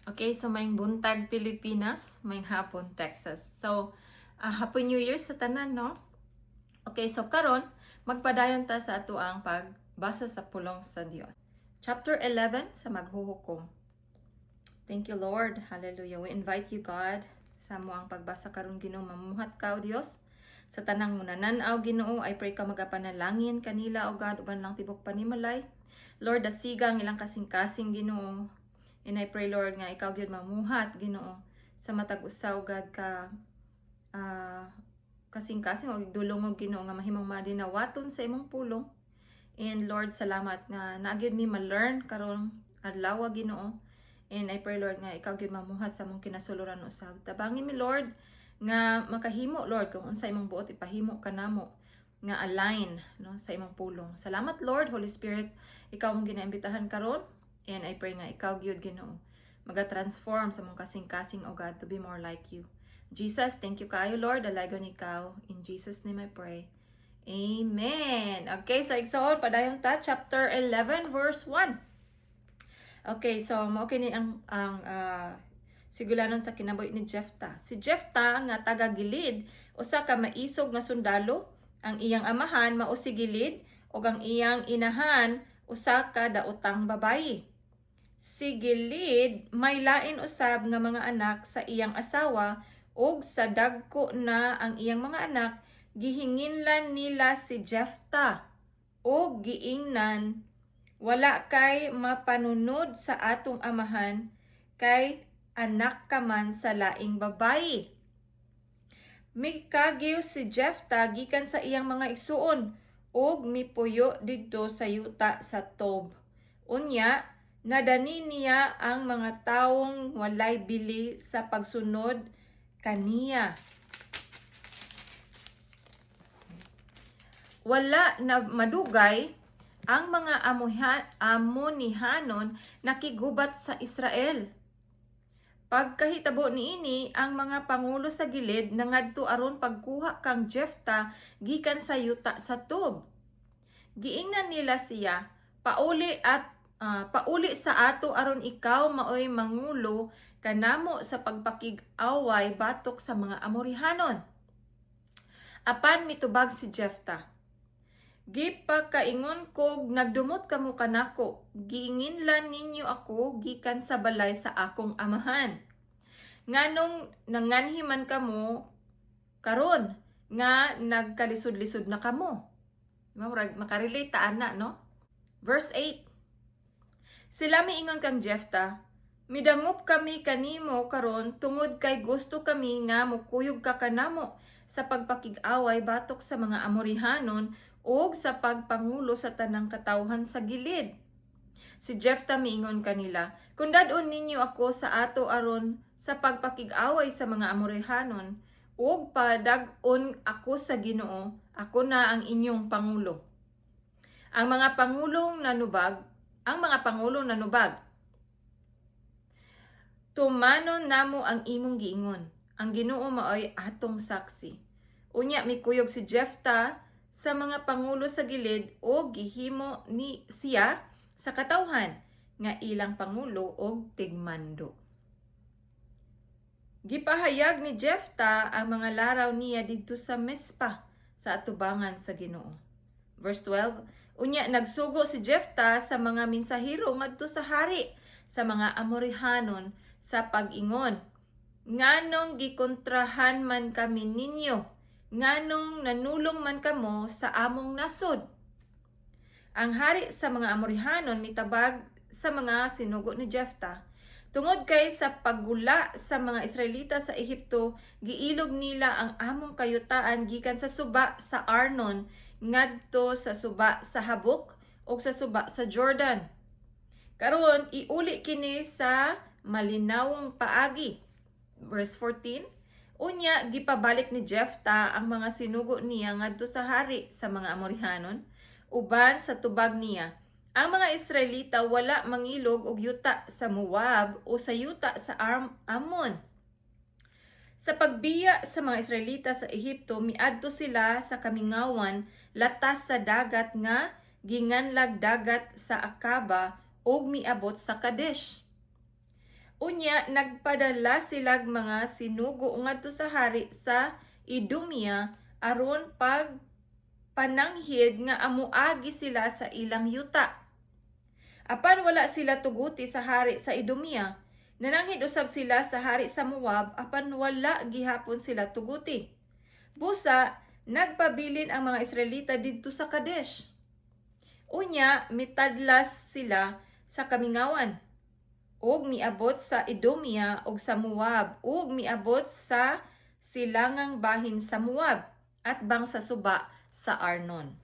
Okay, so maayong buntag, Pilipinas, maayong hapon, Texas. So, Happy New Year sa tanan, no? Okay, so karon magpadayon ta sa atoang pagbasa sa pulong sa Dios. Chapter 11 sa Maghuhukom. Thank you, Lord. Hallelujah. We invite you, God, sa among pagbasa karon, Ginoo, mamuhat ka, O Dios. Sa tanang munanan-aw, Ginoo, I pray ka magapanalangin kanila, O God, uban ilang tibok panimalay. Lord, dasiga ang ilang kasing-kasing, Ginoo. And I pray, Lord, nga ikaw gyud mamuhat, Ginoo, sa matag usa, O God, ka kasing-kasing o dulong, Ginoo, nga mahimong madinawaton sa imong pulong. And Lord, salamat nga naa gyud mi ma-learn karong adlaw, Ginoo. And I pray, Lord, nga ikaw gyud mamuhat sa among kinasuluran usab. Tabangi mi, Lord, nga makahimo, Lord, kung unsa imong buot ipahimo kanamo nga align, no, sa imong pulong. Salamat, Lord. Holy Spirit, ikaw among ginaimbitahan karon and I pray nga ikaw gyud, Ginoo, maga-transform sa among kasing-kasing, O God, to be more like you. Jesus, thank you kaayo, Lord, dalaygon ikaw. In Jesus' name I pray. Amen. Okay, so igsoon, padayon ta, chapter 11 verse 1. Okay, so mao kini ang sigulanon sa kinabuhi ni Jephthah. Si Jephthah nga taga Gilead, usa ka maisog nga sundalo. Ang iyang amahan mao si Gilead ug ang iyang inahan usa ka daotang babayi. Si Gilead may lain usab nga mga anak sa iyang asawa, ug sa dagko na ang iyang mga anak, gihinginlan nila si Jephthah ug giingnan, "Wala kay mapanunod sa atong amahan kay anak ka man sa laing babayi." Mikagiw si Jephthah gikan sa iyang mga igsuon ug mipuyo didto sa yuta sa Tob. Unya, nadani niya ang mga tawong walay bili sa pagsunod kaniya. Wala na madugay, ang mga Amonihanon nakighubat sa Israel. Pagkahitabo niini, ang mga pangulo sa Gilead nangadto aron pagkuha kang Jephthah gikan sa yuta sa Tob. Giingnan nila siya, "Pauli sa ato aron ikaw maoy mangulo kanamo sa pagpakig-away batok sa mga Amorihanon." Apan mitubag si Jephthah, "Gipakaingon kog nagdumot kamo kanako, giinginlan ninyo ako gikan sa balay sa akong amahan. Nganong nanganhi man kamo karon nga nagkalisod-lisod na kamo?" Diba, murag makarelate ta ana, no? Verse 8. Sila miingon kang Jephthah, "Midangop kami kanimo karon tungod kay gusto kami nga mukuyog ka kanamo sa pagpakig-away batok sa mga Amorihanon ug sa pagpangulo sa tanang katawhan sa Gilead." Si Jephthah miingon kanila, "Kung dad-on ninyo ako sa ato aron sa pagpakig-away sa mga Amorihanon ug padag-on ako sa Ginoo, ako na ang inyong pangulo." Ang mga pangulong nanubag, "Tumanon namo ang imong giingon. Ang Ginoo maoy atong saksi." Unya mikuyog si Jephthah sa mga pangulo sa Gilead ug gihimo ni siya sa katawhan nga ilang pangulo og tigmando. Gipahayag ni Jephthah ang mga laraw niya didto sa Mispa sa atubangan sa Ginoo. Verse 12, unya nagsugo si Jephthah sa mga mensahero ngadto sa hari sa mga Amorihanon sa pag-ingon, "Nganong gikontrahan man kami ninyo? Nganong nanulong man kamo sa among nasod?" Ang hari sa mga Amorihanon mitabag sa mga sinugo ni Jephthah, "Tungod kay sa paggula sa mga Israelita sa Ehipto, giilog nila ang among kayutaan gikan sa suba sa Arnon ngadto sa suba sa Habok ug sa suba sa Jordan. Karon iuli kini sa malinawong paagi." Verse 14, unya gipabalik ni Jephthah ang mga sinugo niya ngadto sa hari sa mga Amorihanon uban sa tubag niya, "Ang mga Israelita wala mangilog og yuta sa Moab o sa yuta sa Ammon. Sa pagbiya sa mga Israelita sa Ehipto, miadto sila sa kamingawan latas sa dagat nga ginganlag Dagat sa Akaba ug miabot sa Kadesh. Unya nagpadala silag mga sinugo ngadto sa hari sa Idumea aron pag pananghid nga amuagi sila sa ilang yuta. Apan wala sila tuguti sa hari sa Idumea. Nananghid usab sila sa hari sa Moab, apan wala gihapon sila tuguti. Busa nagpabilin ang mga Israelita didto sa Kadesh. Unya mitadlas sila sa kamingawan ug miabot sa Idumea ug sa Moab ug miabot sa silangang bahin sa Moab atbang sa suba sa Arnon.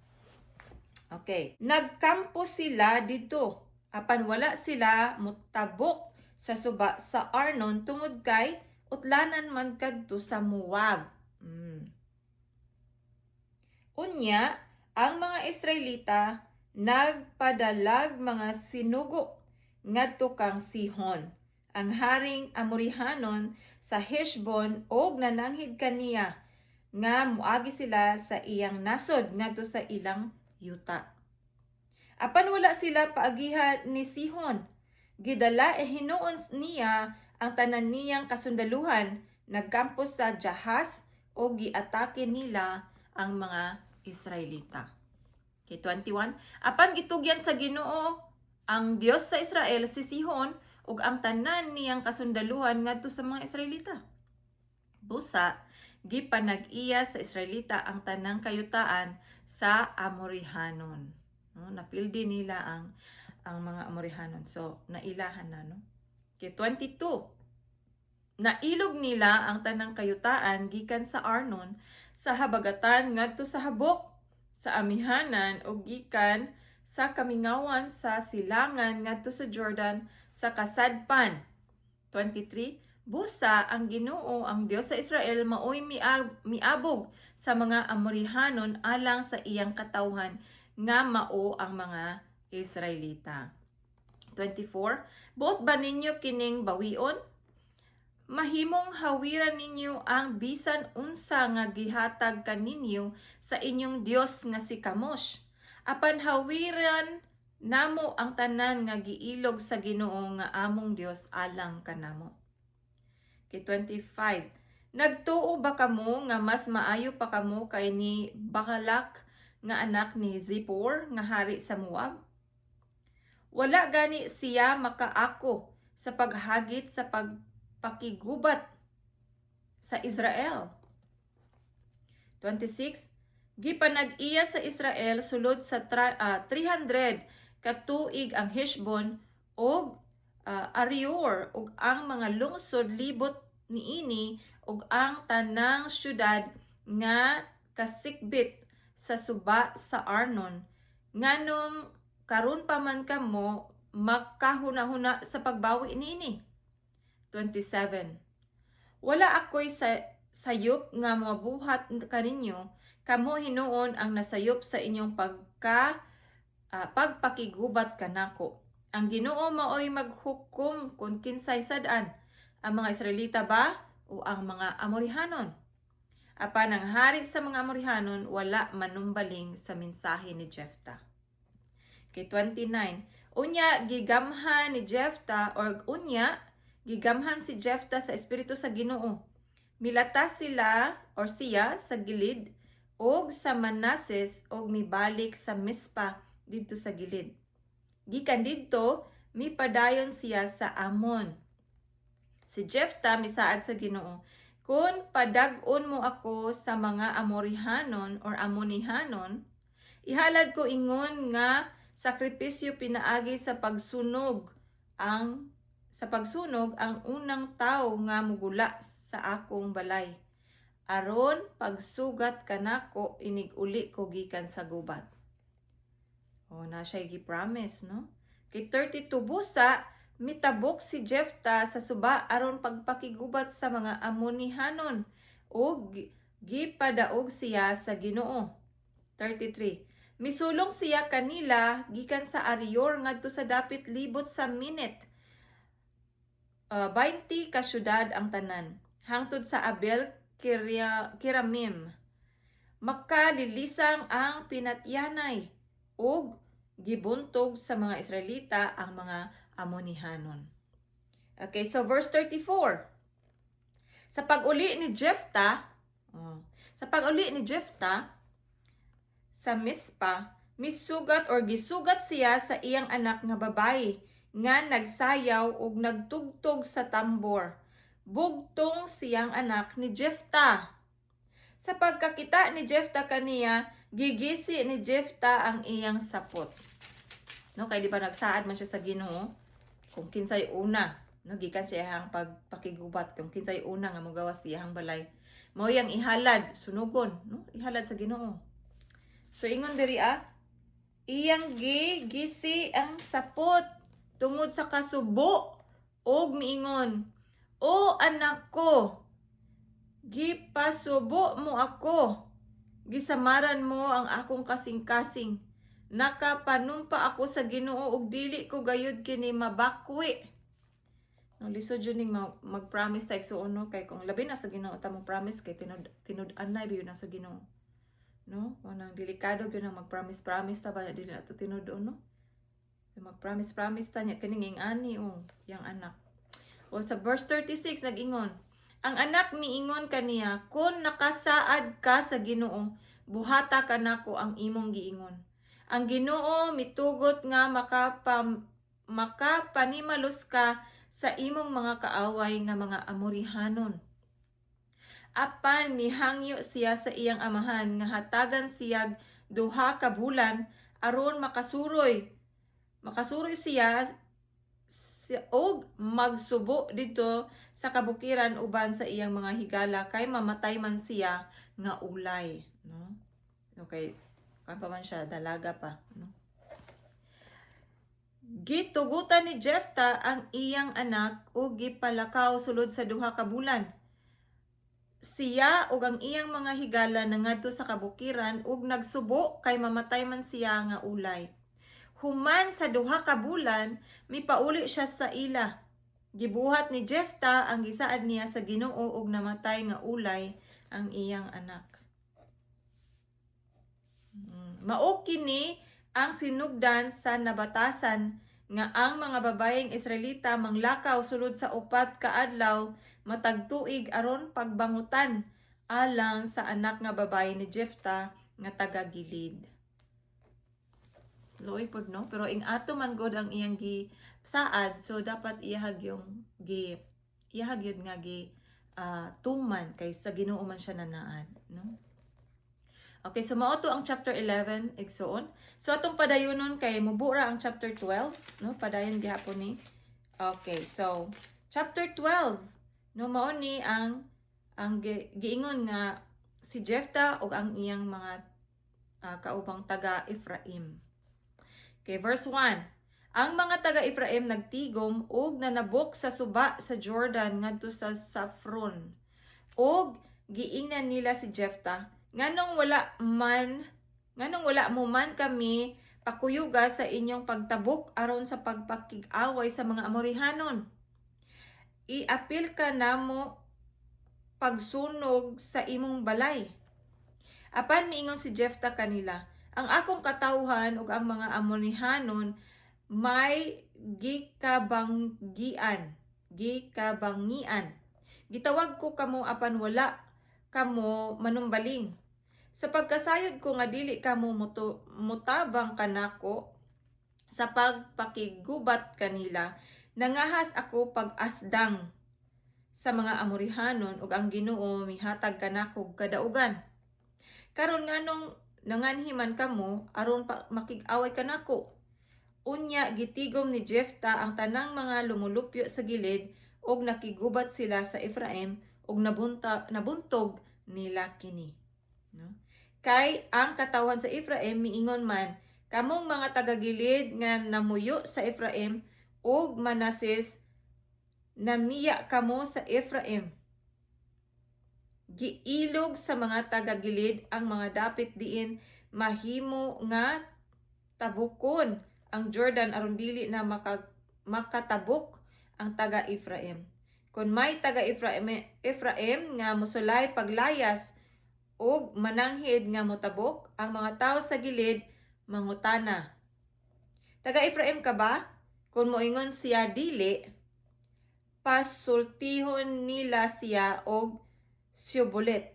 Okay. Nagkampo sila didto apan wala sila mutabok sa suba sa Arnon tungod kay utlanan man kadto sa Moab. Unya, ang mga Israelita nagpadalag mga sinugo ngadto kang Sihon, ang haring Amorihanon sa Heshbon, og nananghid kaniya nga muagi sila sa iyang nasod ngadto sa ilang yuta. Apan wala sila paagiha ni Sihon. Gidala e hinuon niya ang tanan niyang kasundaluhan, nagkampo sa Jahaz og giatake nila ang mga Israelita. Okay, 21. Apan gitugyan sa Ginoo ang Dios sa Israel si Sihon ug ang tanan niyang kasundaluhan ngadto sa mga Israelita. Busa, gipanag-iya sa Israelita ang tanang kayutaan sa Amorihanon. No, napildi nila ang mga Amorihanon. So, nailahan na, no? Okay, 22. Nailog nila ang tanang kayutaan gikan sa Arnon sa habagatan ngadto sa Habok sa amihanan ug gikan sa kamingawan sa silangan ngadto sa Jordan sa kasadpan. 23. Busa ang Ginoo, ang Dios sa Israel, maoy miabog sa mga Amorihanon alang sa iyang katawhan nga mao ang mga Israelita. 24. Buot ba ninyo kining bawion? Mahimong hawiran ninyo ang bisan unsa nga gihatag kaninyo sa inyong Dios nga si Kamosh. Apan hawiran namo ang tanan nga giilog sa Ginoo nga among Dios alang kanamo. Kay 25. Nagtuo ba kamo nga mas maayo pa kamo kay ni Balak nga anak ni Zippor nga hari sa Moab? Wala gani siya makaako sa paghagit sa pagpakigubat sa Israel. 26. Gipanag-iya sa Israel sulod sa 300 ka tuig ang Heshbon ug Aroer ug ang mga lungsod libot niini ug ang tanang syudad nga kasikbit sa suba sa Arnon. Nganong karon pa man kamo makahuna-huna sa pagbawi niini? 27. Wala ako'y sa sayop nga mabuhat kaninyo, kamo hinuon ang nasayop sa inyong pagpakigubat kanako. Ang Ginoo maoy maghukom kung kinsay sad-an, ang mga Israelita ba o ang mga Amorihanon. Apan ang hari sa mga Amorihanon wala manumbaling sa mensahe ni Jefta. Kay 29. Unya gigamhan ni Jefta or unya gigamhan si Jefta sa espiritu sa Ginoo. Milatas sila or siya sa Gilead og sa Manases og mibalik sa Mispa didto sa Gilead. Gikan didto, mipadayon siya sa Amon. Si Jefta misaad sa Ginoo, "Kung padag-on mo ako sa mga Amorihanon or Amonihanon, ihalad ko ingon nga sakripisyo pinaagi sa pagsunog ang unang tawo nga mugula sa akong balay aron pagsugat kanako inig uli ko gikan sa gubat." Oh, na siya gi-promise, no? Kay 32. Busa mitabok si Jefta sa suba aron pagpakigubat sa mga Amonihanon ug gipadaog siya sa Ginoo. 33. Misulong siya kanila gikan sa Aroer ngadto sa dapit libot sa Minit. 20 ka syudad ang tanan hangtod sa Abel Kiramim. Makalilisang ang pinatyanay ug gibuntog sa mga Israelita ang mga Amonihanon. Okay, so verse 34. Sa pag-uli ni Jephthah, oh, sa pag-uli ni Jephthah sa Mispa, misugat or gisugat siya sa iyang anak nga babayi nga nagsayaw ug nagtugtog sa tambor. Bugtong siyang anak ni Jephthah. Sa pagkakita ni Jephthah kaniya, gigisi ni Jephthah ang iyang sapot. No, kay di ba nagsaad man siya sa Ginoo kung kinsay una, no, gikan siya iyang pagpakigubat kung kinsay una nga mogawas iyang balay. Mao iyang ihalad, sunugon, no? Ihalad sa Ginoo. So ingon diri ah, iyang gigisi ang sapot tungod sa kasubo og miingon, "O anak ko, gipasubo mo ako. Gisamaran mo ang akong kasing-kasing. Nakapanumpa ako sa Ginoo ug dili ko gayud kini mabakwi." No, lisod jud ning mag-promise ta, igsuon, no, kay kung labi na sa Ginoo ta mo promise kay tinud tinud-an na na sa Ginoo. No? Kanang delikado gyud ang mag-promise promise ta ba dili na to tinud-on, no? So mag-promise promise ta niya kining ani oh, yang anak. O sa verse 36 nag-ingon, ang anak miingon kaniya, "Kung nakasaad ka sa Ginoo, buhata kanako ang imong giingon." Ang Ginoo mitugot nga makapanimalos ka sa imong mga kaaway nga mga Amorihanon. Apan mihangyo siya sa iyang amahan nga hatagan siyag 2 ka bulan aron makasuroy. Makasuroy siya og magsubo didto sa kabukiran uban sa iyang mga higala kay mamatay man siya nga ulay, no? Okay, kan pa man siya, dalaga pa, no? Gitugutan ni Jephthah ang iyang anak ug gipalakaw sulod sa 2 ka bulan. Siya ug ang iyang mga higala nangadto sa kabukiran ug nagsubo kay mamatay man siya nga ulay. Human sa 2 ka bulan, mipauli siya sa ila. Gibuhat ni Jephthah ang gisaad niya sa Ginoo ug namatay nga ulay ang iyang anak. Mao kini ang sinugdan sa nabatasan nga ang mga babayeng Israelita manglakaw sulod sa 4 ka adlaw matag tuig aron pagbangutan alang sa anak nga babaye ni Jephthah nga taga Gilead. Luoy pod, no, pero ing ato man god ang iyang gi saad, so dapat iyahag yung gi iyahag yun nga gi tuman kay sa Ginoo man siya nanaad, no? Okay, so mao to ang chapter 11, igsuon. So atong padayonon kay mubura ang chapter 12, no? Padayon gihapon ni. Okay, so chapter 12, no, mao ni ang giingon nga si Jephthah ug ang iyang mga kaubang taga Ephraim. Okay, verse 1. Ang mga taga Ephraim nagtigom ug nanabok sa suba sa Jordan ngadto sa Safron. Ug giingnan nila si Jephthah, "Nganong wala mo man kami pakuyuga sa inyong pagtabok aron sa pagpakig-away sa mga Amorihanon? Iapil ka namo pagsunog sa imong balay." Apan miingon si Jephthah kanila, "Ang akong katawhan ug ang mga Amonihanon may gikabanggian, gikabangian. Gitawag ko kamo apan wala kamo manumbaling. Sa pagkasayod ko nga dili kamo mutabang kanako sa pagpakigubat kanila, nangahas ako pag-asdang sa mga Amorihanon ug ang Ginoo mihatag kanako og kadaugan. Karon nganong nanganhi man kamo aron pa makig-away kanako?" Unya gitigom ni Jephthah ang tanang mga lumulupyo sa Gilead ug nakigubat sila sa Ephraim ug nabuntog nila kini. No? Kay ang katawhan sa Ephraim miingon man, "Kamong mga taga-Gilead nga namuyo sa Ephraim ug Manases, namiya kamo sa Ephraim." Giilog sa mga taga-Gilead ang mga dapit diin mahimo nga tabukon ang Jordan aron dili na makatabok ang taga Ephraim. Kung may taga Ephraim nga mosulay paglayas ug mananghid nga motabok, ang mga tawo sa Gilead mangutana, "Taga Ephraim ka ba?" Kung moingon siya, "Dili," Pasultihon nila siya og "Sibolet."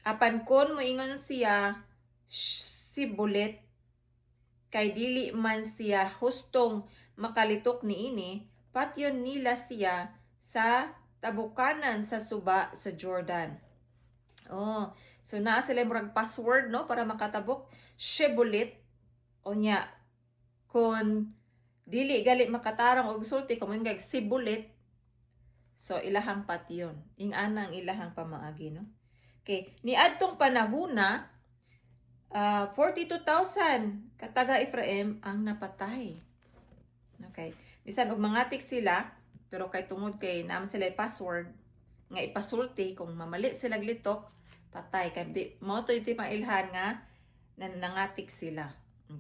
Apan kon moingon siya, "Sibolet," kay dili man siya hustong makalitok niini, patyon nila siya sa tabukanan sa suba sa Jordan. Oh, so naa sila murag password, no, para makatabok, "Shibboleth." O nya kon dili gali makatarong og sulti, kung moingon "Sibolet," so ilahang patyon. Ingana ang ilahang pamaagi, no? Okay, niadtong panahuna, 42,000 ka taga Ephraim ang napatay. Okay. Bisan og mangatik sila, pero kay tungod kay naa man sila password nga ipasulti, kung mamali sila litok, patay kay di mao to iti ilhan nga nangatik sila.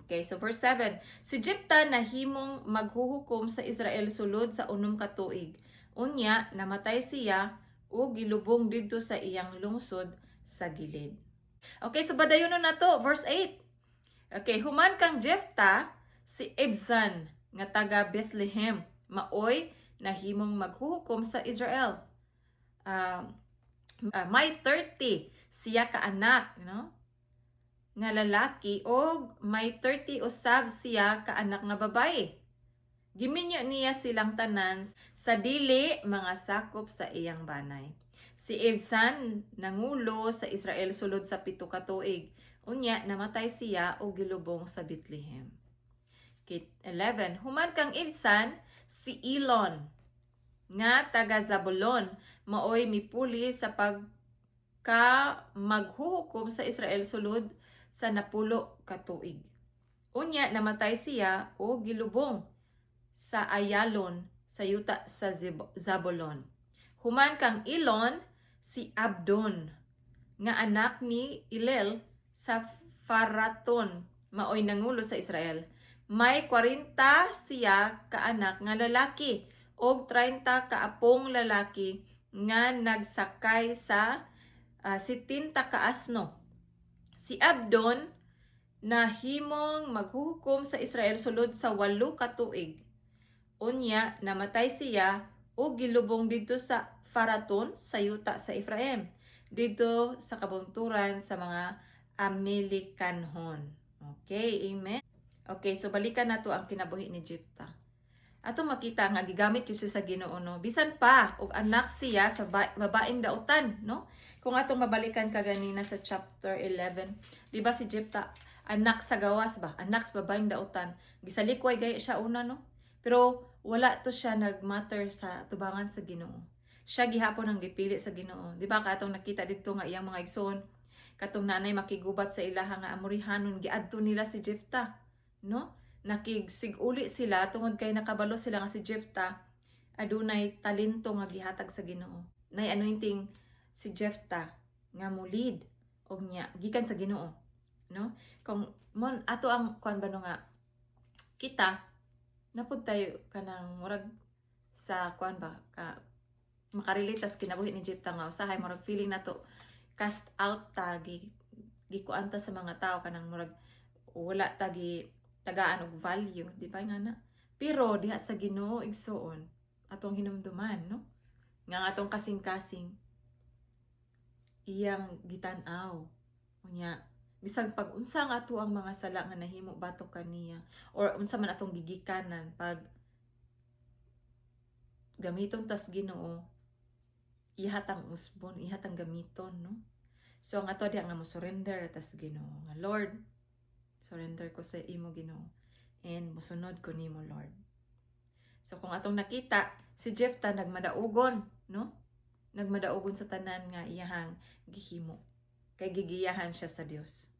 Okay, so verse 7. Si Jepta nahimong maghuhukom sa Israel sulod sa 6 ka tuig. Unya, namatay siya ug gilubong didto sa iyang lungsod sa Gilead. Okay, so padayonon na to, verse 8. Okay, human kang Jepta, si Ibzan nga taga Bethlehem, maoy nahimong maghuhukom sa Israel. May 30 siya ka anak, no, nga lalaki og may 30 usab siya ka anak nga babaye. Giminyo niya silang tanan sa dili mga sakop sa iyang banay. Si Ibzan nangulo sa Israel sulod sa 7 ka tuig. Unya namatay siya og gilubong sa Bethlehem. Okay, 11. Human kang Ibzan, si Elon nga taga Zabulon maoy mipuli sa pagka maghuhukom sa Israel sulod sa 10 ka tuig. Unya namatay siya o gilubong sa Ayalon sa yuta sa Zabulon. Human kang Elon, si Abdon nga anak ni Hillel sa Faraton maoy nangulo sa Israel. May 40 siya kaanak nga lalaki og 30 kaapong lalaki nga nagsakay sa 70 ka asno. Si Abdon nahimong maghuhukom sa Israel sulod sa 8 ka tuig. Unya namatay siya ug gilubong didto sa Faraton sa yuta sa Ephraim, didto sa kabunturan sa mga Amalekanhon. Okay, amen. Okay, so balikan nato ang kinabuhi ni Jepta. Ato makita nga gigamit jud siya sa Ginoo, no. Bisan pa og anak siya sa babaeng dautan, no? Kung atong mabalikan kaganina sa chapter 11, di ba si Jepta anak sa gawas ba? Anak sa babaeng dautan. Gisalikway gaya siya una, no? Pero wala to siya nagmatter sa tubangan sa Ginoo. Siya gihapon ang gipili sa Ginoo. Di ba katong nakita didto nga iyang mga igsoon, katong nanay makigubat sa ilaha nga Amorihanon, giadto nila si Jepta, no? Nakigsiguli sila tungod kay nakabalo sila nga si Jepta adunay talento nga gihatag sa Ginoo. Nay anointing si Jepta nga mo-lead og nya gikan sa Ginoo, no? Kung mon ato ang kuan ba, no, nga kita napud tayo kanang murag sa kuan ba ka makarelate tas kinabuhi ni Jepta nga usahay murag feeling nato cast out ta, gikuan ta sa mga tao, kanang murag wala ta gi tagaan og value, di ba nga na? Pero diha sa Ginoo, igsuon, atong hinumduman, no, nga ang atong kasing-kasing iyang gitan-aw. Unya bisag pag unsa nga ato ang mga sala nga nahimo batok kaniya or unsa man atong gigikanan, pag gamiton tas Ginoo, ihatang usbon, ihatang gamiton, no? So ang ato diha nga mo surrender tas Ginoo nga, "Lord, surrender ko sa imo, Ginoo, and mosunod ko nimo, Lord." So kung atong nakita si Jephthah, nagmadaugon, no, nagmadaugon sa tanan nga iyahang gihimo kay gigiyahan siya sa Dios.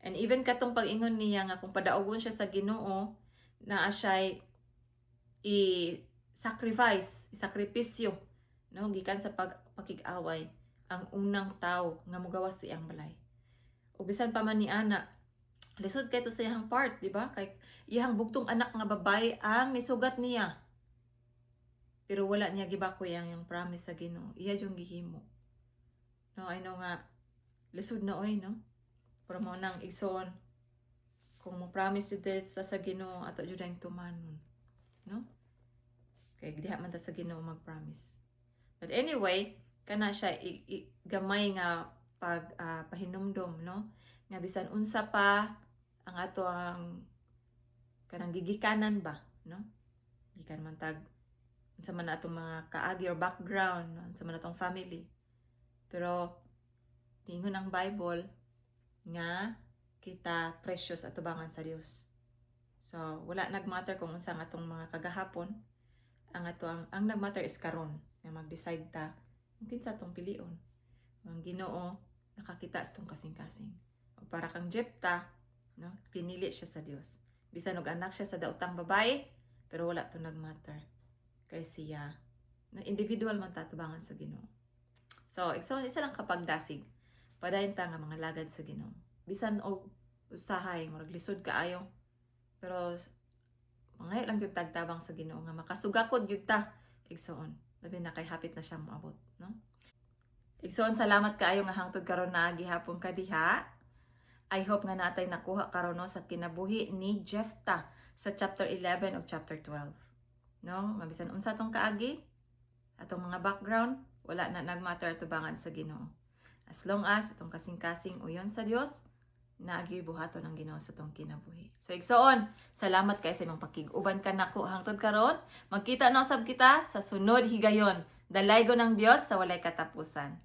And even katong pag-ingon niya nga kung padaugon siya sa Ginoo, naa siya i sacrifice, isakripisyo, no, gikan sa pagpakig-away ang unang tao nga mugawas sa iyang balay. O bisan pa man ni ana, lisod kay to sa iyang part, di ba? Kay iyang bugtong anak nga babae ang nisugat niya. Pero wala niya gibakoy ang iyang promise sa Ginoo. Iya jung gihimo. No, I know nga lisod na oy, no? Pero mao nang, igsoon, kung mo promise jud sa Ginoo, ato jud ang tumanon, no? Kay diha man ta sa Ginoo mag-promise. But anyway, kana siya gamay nga pag pahinumdom, no, nga bisan unsa pa ang ato ang kanang gigikanan ba, no, gikan man tag unsa man atong mga kaagi or background, no? Unsa man atong family, pero niingon ang Bible nga kita precious atubangan sa Dios. So wala nagmatter kung unsa ang atong mga kagahapon. Ang ato ang nagmatter is karon nga mag-decide ta kung kinsa atong pilion. Ang Ginoo nakakita sa atong kasing-kasing. Ug para kang Jepta, no, pinili siya sa Dios. Bisan og anak siya sa daotang babae, pero wala to nagmatter kay siya, no, individual man ta atubangan sa Ginoo. So isa lang kapagdasig, padayon ta nga mga lagad sa Ginoo bisan og usahay murag lisod kaayo, pero mangayo lang jud tagtabang sa Ginoo nga makasugakod gyud ta, igsoon, labi na kay hapit na siya moabot, no? Igsoon, salamat kaayo nga hangtod karon na gihapon ka diha. I hope nga natay nakuha karon, no, sa kinabuhi ni Jephthah sa chapter 11 ug chapter 12. No, mabisan unsa tong kaagi, atong mga background, wala na nagmatter atubangan sa Ginoo. As long as atong kasing-kasing uyon sa Dios, naagyoy buhaton ang Ginoo sa atong kinabuhi. So igsoon, salamat kay sa imong pakig-uban kanako hangtod karon. Magkita na usab kita sa sunod higayon. Dalaygon ang Dios sa walay katapusan.